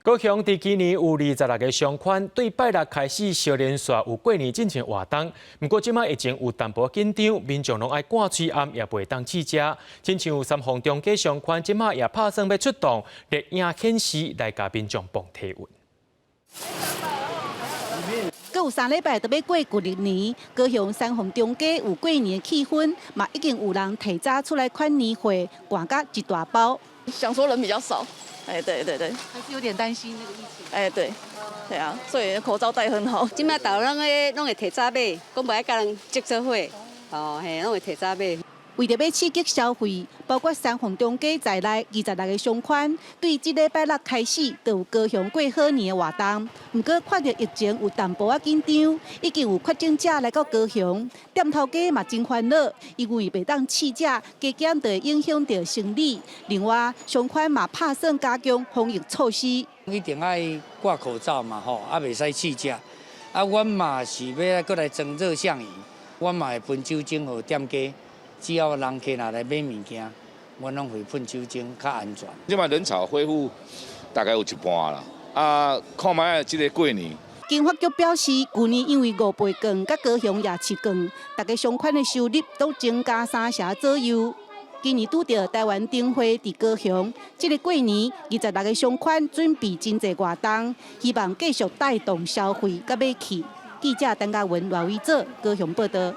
高雄佇今年有26個商圈，對拜六開始小連續有過年進前活動。毋過這擺疫情有淡薄緊張，民眾攏愛掛喙罨，也袂當試食。親像三鳳中街商圈，這擺也拍算欲出動熱影顯示來共民眾磅體溫。閣有3禮拜就欲過舊曆年，高雄三鳳中街有過年的氣氛，嘛已經有人提早出來款年貨，掛甲一大包。想說人比較少。哎，對對對，還是有點擔心那個疫情。哎，對，對啊，所以口罩戴很好。這擺大家攏會提早買，講袂愛佮人擠做伙，哦嘿，攏會提早買。為著欲刺激消費，包括三鳳中街在內26個商圈，對這禮拜六開始就有高雄過好年的活動。毋過看著疫情有淡薄仔緊張，已經有確診者來到高雄，店頭家嘛真煩惱，因為袂當試食，加減就會影響著生理。另外，商圈嘛拍算加強防疫措施。一定愛掛口罩嘛，吼，啊袂使試食。啊，阮嘛是欲閣來裝熱像儀，阮嘛會噴酒精予店家。只要人客若來買物件，阮攏會噴酒精，較安全。這擺人潮恢復大概有一半啦。啊，看覓這个過年。經發局表示，舊年因為五倍券佮高雄夜市券，逐个商圈的收入都增加三成左右。今年拄著台灣燈會佇高雄，這个過年26個商圈準備真濟活動，希望繼續帶動消費佮買氣。記者陳嘉文、賴偉哲高雄報導。